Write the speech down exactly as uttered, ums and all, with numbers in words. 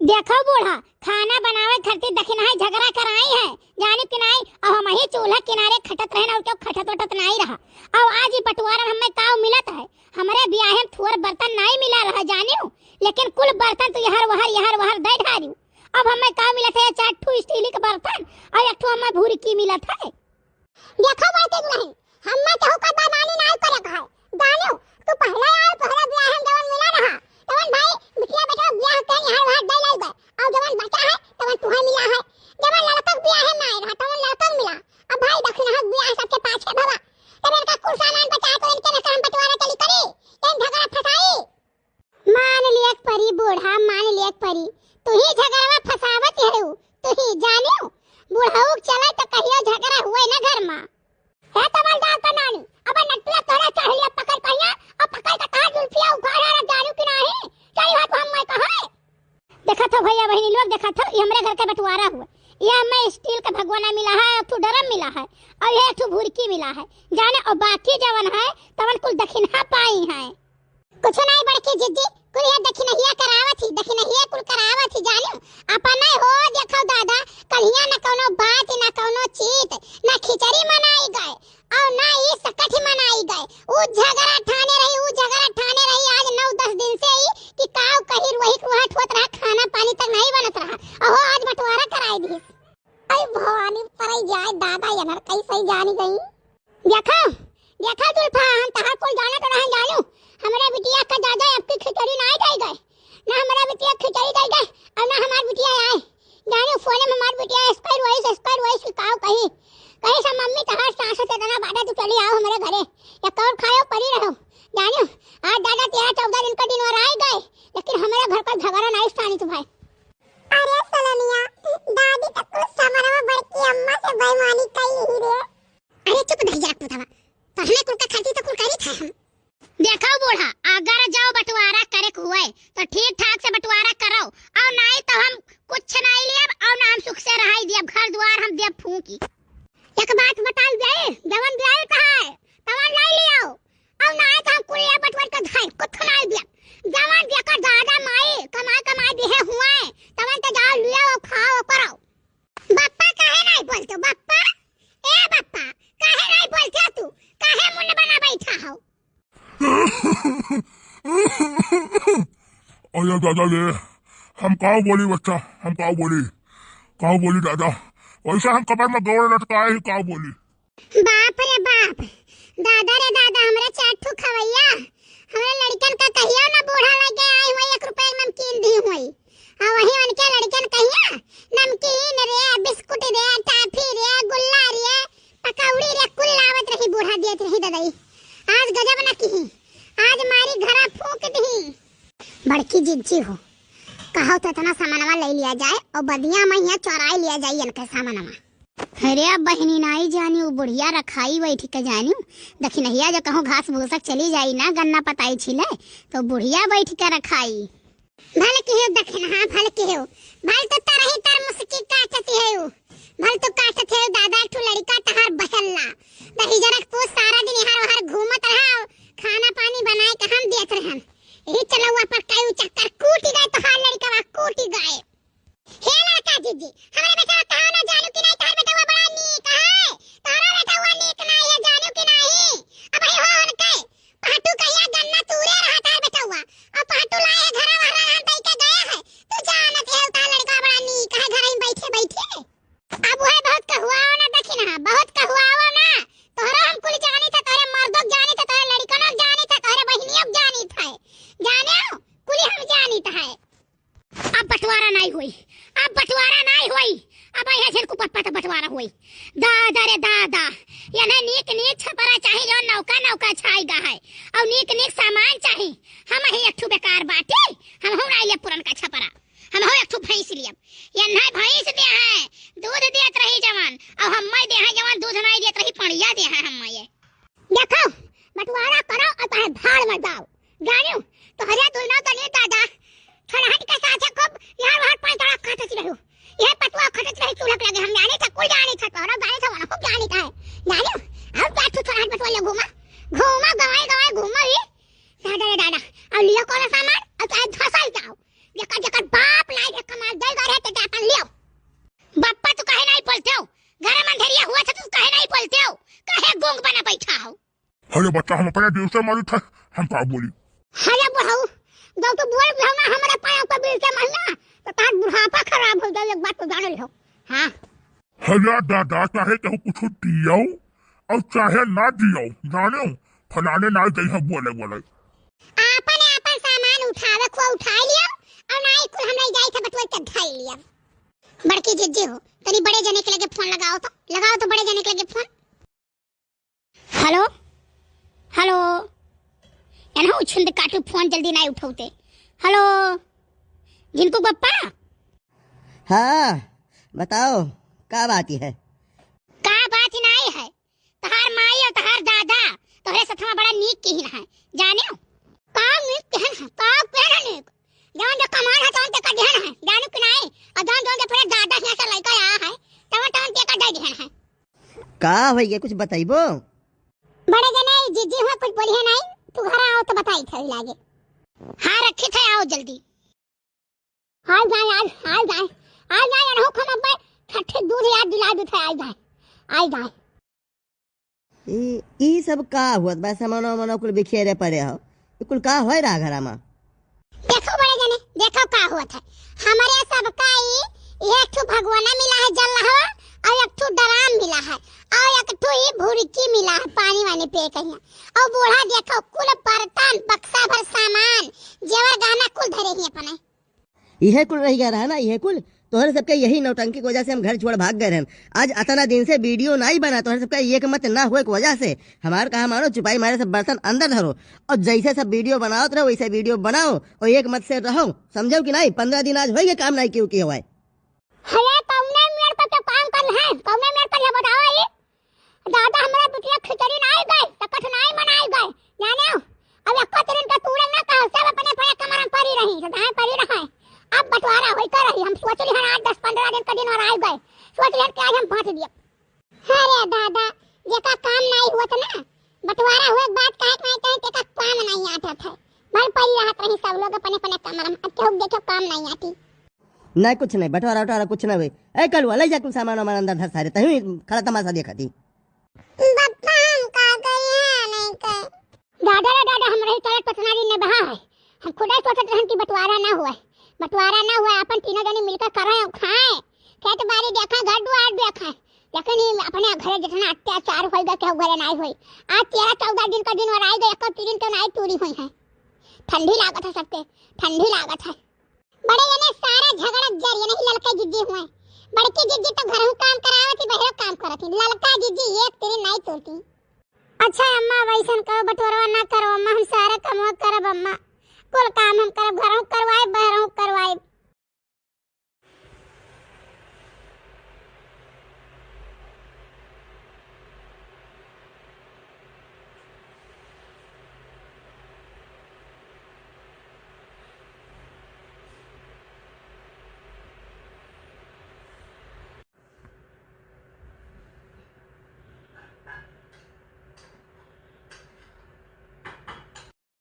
देखो बूढ़ा, खाना बनावे खातिर दखिनहा झगड़ा कराई है, जानी कि नाई? अउ हमही चूल्हा किनारे खटत रहेन अउ केहू खटत वटत नाई रहा। अउ आज ई बटवारा में हम्मे काव मिलत है, हमरे बियाहे में थुअर बर्तन नाई मिला रहा जानियो, लेकिन कुल बर्तन तू यहर वहर यहर वहर दे ढारियो। अब हम्मे काव मिलत है, चार ठू स्टील के बर्तन अउ एक ठू हम्मे भुरकी मिलत है। देखो बड़की दुलहिन, हम्मे केहू का बदनामी नाई करे के है। जानियो, तू पहले आए, पहले बियाह में जवन मिला रहा, तवन भाई बिटिया बेटा बियाह के यहाँ वहाँ दे लाई बे। अउ जवन बचा है, तवन तुहे मिला है। जवन लड़का के बियाह में आए रहा, तवन लड़का के मिला। अब भाई दखिनहा के बियाह सबके पाछे भवा। तब इनका कुल सामान बचा के इनके में से हम बंटवारा चली करी, इन झगड़ा फसाई। मान लिया के परी बूढ़ा, मान लिया के परी। तू ही झगड़वा फसावत है, तू ही जानियो। बुढ़ऊ के चले तो कहियो झगड़ा हुए ना घर में। हे तवल जाओ का नानी, अब नटुआ तोरा चढ़ लिया पकड़ कहिया, अब पकड़ के कहा जुल्फिया उखाड़ा रे जानियो कि नाही। चली हो तो हम मैं कहे। देखत हो भैया बहिनी लोग, देखत हो, ये हमरे घर के बंटवारा हुए। ये हमें स्टील का भगवाना मिला है, एक ठू ड्रम मिला है, अउ ये एक ठू भुरकी मिला है। जाने, अउ बाकी जवन है, तवन कुल दखिनहा पाई है। कुछ नाई बड़की जिज्जी, कुल ये दखिनहिया करावत ही, दखिनहिया कुल करावत ही जानियो। अपने हो देखो दादा, कलिया न कउनो बात, न कउनो चीत, न खिचड़ी मनाई गए, अउ न ई सकठी मनाई गए। उ झगड़ा ठाने रही, उ झगड़ा ठाने रही आज नौ दस दिन से ही कि काव कही रोही के वहाँ ठोत रहा, खाना पानी तक नहीं बनत रहा। अहो आज बंटवारा कराई दी। अरे भवानी पराई जाए दादा, ये नर कैसे जानी गई। देखो, देखो जुल्फा, हम तहार कुल जानत रहन जानू। हमरे बिटिया का दादा आपकी खिचड़ी ना दे गए, ना हमरे बिटिया खिचड़ी दे गए, अउ ना हमार बिटिया आए। जानू फोन में हमार बिटिया स्क्वायर वॉइस, स्क्वायर वॉइस काव कही, कही सा मम्मी तहार सास से इतना बाटा तू चली आओ हमरे घरे, या कौन खायो परी रहो। जानू, आज दादा तेरह चौदह दिन का दिन और आए गए, लेकिन हमरे घर का झगड़ा नहीं स्थानित भाई। अरे सलोनिया, दादी तो कुल समरवा बड़की अम्मा से बेईमानी कई ही रे। अरे चुप दहिजरा पूतवा, पहले कुल का खाती तो कुल करी था हम। देखो बूढ़ा, अगर जाओ बंटवारा करे के हुए तो ठीक ठाक से बंटवारा करो, अउ नाई तो हम कुछ नाई लियब, अउ ना हम सुख से रहाई दियब, घर द्वार हम दियब फूकी। एक बात बताई जाए, जवन ब्याई कहा है, तवन लाई लियो। अउ नाई तो हम कुल ये बटवर के धाई कुछ नाई दिया। जवन जेकर दादा माई कमाई कमाई दिहे हुए, तवन तो जाओ लियो, खाओ, करो। बप्पा काहे नाई बोलते हो, बप्पा? ए बप्पा, काहे नाई बोलते हो तू? काहे मुंह बना बैठा हो? अरे दादा रे, हम काव बोली बच्चा, हम काव बोली, काव बोली दादा? वैसे हम कमर में गोड़ लटकाए ही काव बोली। बाप रे बाप, दादा रे दादा, हमरे चार ठो खवैया, हमरे लड़कन का कहियो ना बूढ़ा लग गया आई हुई, एक रुपया के नमकीन दी हुई। आ वही उनके लड़कन कहिया नमकीन रे, बिस्कुट रे, टाफी रे, गुल्ला रे, पकौड़ी रे, कुल लावत रही, बूढ़ा देत रही ददई। आज गजब न किही, आज मारी घरा फूंक दिही। बड़की जिज्जी हो, कहो तो इतना सामानवा ले लिया जाए अउ बदिया में यहाँ चोराई लिया जाए इनके सामानवा। अरे बहिनी नाई जानी, उ बुढ़िया रखाई बैठ के जानी, दखिनहिया जो कहूँ घास भूसा चली जाई ना, गन्ना पताई छिले, तो बुढ़िया बैठ के रखाई। भल किहेउ दखिनहा, भल किहेउ, भल तो तरही तर मुसकी काटत हेउ, भल तो काटत हेउ दादा, एक ठो लड़िका तहार बहल्ला, दहिजरक पूत सारा दिन इहर उहर घूमत रहा, खाना पानी बनाए के हम देत रहन, यही चलौआ पर कई चक्कर कूटि गए तोहार लड़िकवा, कूटि गए। हे लड़का जिज्जी, हमरे बेटवा कहा ना जानू कि नहीं, तोहर बेटवा बड़ा नीक है, तोहरो बेटवा नीक नहीं है जानू कि नहीं। अब ही हो उनके, पहटू कहिया गन्ना तूरे रहा तोहर बेटवा, और पहटू लाए है घरा वहरा रहन तई के गए है, तू जानत है तोहर लड़का बड़ा नीक है घर में बैठे बैठे। अब वह बहुत कहुआओ ना दखिनहा, बहुत कहुआओ ना, तोहरो हम कुल जानी था, तोहरे मर्दों के जानी था, तोहरे लड़कनों के जानी था, तोहरे बहिनियों के जानी था, जाने हो, कुल हम जानी था है। अब बंटवारा नाई होई, अब बंटवारा नाई होई, अब अइहे झन कुपप्पा त बंटवारा होई। दादा रे दादा, यन्हे नीक नीक छपरा चाही, जो नौका नौका छाई गा है, और नीक नीक सामान चाही। हम ही एक ठू बेकार बाटी, हम हूँ नाई ले पुरनका छपरा, हम हूँ एक ठू भैंस लियब। यन्हे भैंस दे है, दूध देत रही जवान, और हम्मे दे है जवान, दूध नाई देत रही, पड़िया दे है हम्मे ये। देखो, बंटवारा करो और चाहे भाड़ में जाओ। जानियो, तोहरे दुनो तनी दादा, छड़हट के साथे खूब यार वहाँ पाँच तड़ा खटत रहो। यह पटुआ खटत रही चूल्हा के लगे, हम जानी था, कुल जानी था, तोहरा जानी था, वहाँ खूब जानी था। जानियो, अब क्या तू छड़हट बटोर ले घूमा, घूमा, गवाई, गवाई घूमा ही। दादा रे दादा, और लियो कौन सामान, और चाहे धसल जाओ। जेकर, जेकर बाप लाई, जेकर अरे बच्चा, हम अपने दिल से मरी थे, हम का बोली? अरे बुढ़ऊ, जब तू बोल दियो ना हमरा पाँव पे बीस के महीना, तो तार बुढ़ापा खराब हो जाए, एक बात तो जान लियो। हाँ। अरे दादा, चाहे केहू कुछ दियो और चाहे ना दियो, जाने फलाने ना जइहे बोले बोले। आपन आपन सामान उठावे को उठा लियो और ना ही कुल हमरा जाई था बटुआ के धई लियो। बड़की जिज्जी हो, तनी बड़े जने के लगे फोन लगाओ तो, लगाओ तो बड़े जने के लगे फोन। हेलो, हेलो, एनहु छुंद काटू, फोन जल्दी नाई उठौते। हेलो, झिनकू बप्पा। हाँ, बताओ, का बात है? का बात नाई है, तहार माई और तहार दादा तोहरे सथवा बड़ा नीक किहिन है, जाने हो? का नीक किहन है, का किहन है नीक? जौन जो कमान है, तौन ते का दिहन है, जाने कि नाई? और जौन जौन जो तोहरे दादा हियाँ से लइका आया है, तौन तौन ते का दे दिहन है। का भैया, कुछ बताइबो? बड़े जने, ई जिज्जी हुआ कुछ बोली है नाई, तू घर आओ तो बताई थे लागे। हाँ, रखी थे, आओ जल्दी। आई जाए, आज, आई जाए, आई जाए, अनहु खम अब्बे, ठट्ठे दूध याद दिला दी थे, आई जाए, आई जाए। ई, ई सब का हुआ बा? सामानो, वामानो कुल बिखेरे पड़े हो। ई कुल का होए रहा घरा मा? देखो बड़े जने, देखो का होत है। हमरे सबका ई एक ठो भगोना मिला है जल रहा, और एक ठो ड्राम मिला है, और एक ठो ई भुरकी मिला है पानी वानी पिए के हियाँ। और बूढ़ा देखो कुल बर्तन, बक्सा भर सामान, जेवर गहना कुल धरे ही अपने। इहे कुल रह गया रहा ना, इहे कुल। तोहरे सबके यही नौटंकी की वजह से हम घर छोड़ भाग गए रहन। आज अतना दिन से वीडियो नाई बना, तोहरे सबके एक मत ना होए की वजह से। हमार कहा मानो, चुपाई मारे सब बर्तन अंदर धरो, और जैसे सब वीडियो बनावत रहो, वैसे वीडियो बनाओ, और एक मत से रहो, समझो कि नाई? पन्द्रह दिन आज होइगे काम नाई कियो कियो है। अरे, कौने मेर पर तो काम कर है, कौने मेर पर ये बताओ ये? दादा, हमरा बिटिया खिचड़ी नाई गए, तो कछु नाई बनाई गए, जाने हो? अब एको दिन के तूरे ना कहो, सब अपने अपने कमरा में पड़ी रही, सदाएं पड़ी रहे। अब बंटवारा होई कर रही, हम सोच रही हन आज दस पन्द्रह दिन के दिन और आई गए, सोच रही हन कि आज हम बांट दिए। अरे दादा, जेका काम नाई हुआ था ना, बंटवारा हुए के बाद काहे के नाई कहे, तेका काम नाई आठत है। भल पड़ी रहत रही सब लोग अपने अपने कमरा में, अब केहू देखे काम नाई आती। नहीं, कुछ नहीं, बंटवारा उटवारा कुछ नहीं हुई। ए कलुआ, ले जा कुल सामान वामान अंदर धर सारे, तहीं खड़ा तमाशा देखा थी। बप्पा, हम का करी है नहीं के? दादा रे दादा, हम रही चलत पटना दिन में बहा है। हम खुदा सोचत रहन कि बंटवारा ना हुआ, बंटवारा ना हुआ, अपन तीनों जने मिलकर करें और खाएं, खेत बाड़ी देखें, घर दुआर देखें, लेकिन ये अपने घरे जितना अत्याचार होई गए, केहू घरे नाई होई। आज तेरह चौदह दिन का दिन और आई गए, एक दिन तो नाई टूरी हुई है। ठंडी लागत है सबके, ठंडी लागत है। बड़े जने सारा झगड़ा जरिए नहीं ललका जिज्जी हुए। बड़की जिज्जी तो घरहू काम करावत ही, बहरो काम करत ही। ललका जिज्जी एक तेरी नाई तोड़ती। अच्छा अम्मा, वैसन करो, बंटवारा ना करो अम्मा, हम सारा कमवा करब अम्मा। कुल काम हम करब, घरहू करवाए, बहरहू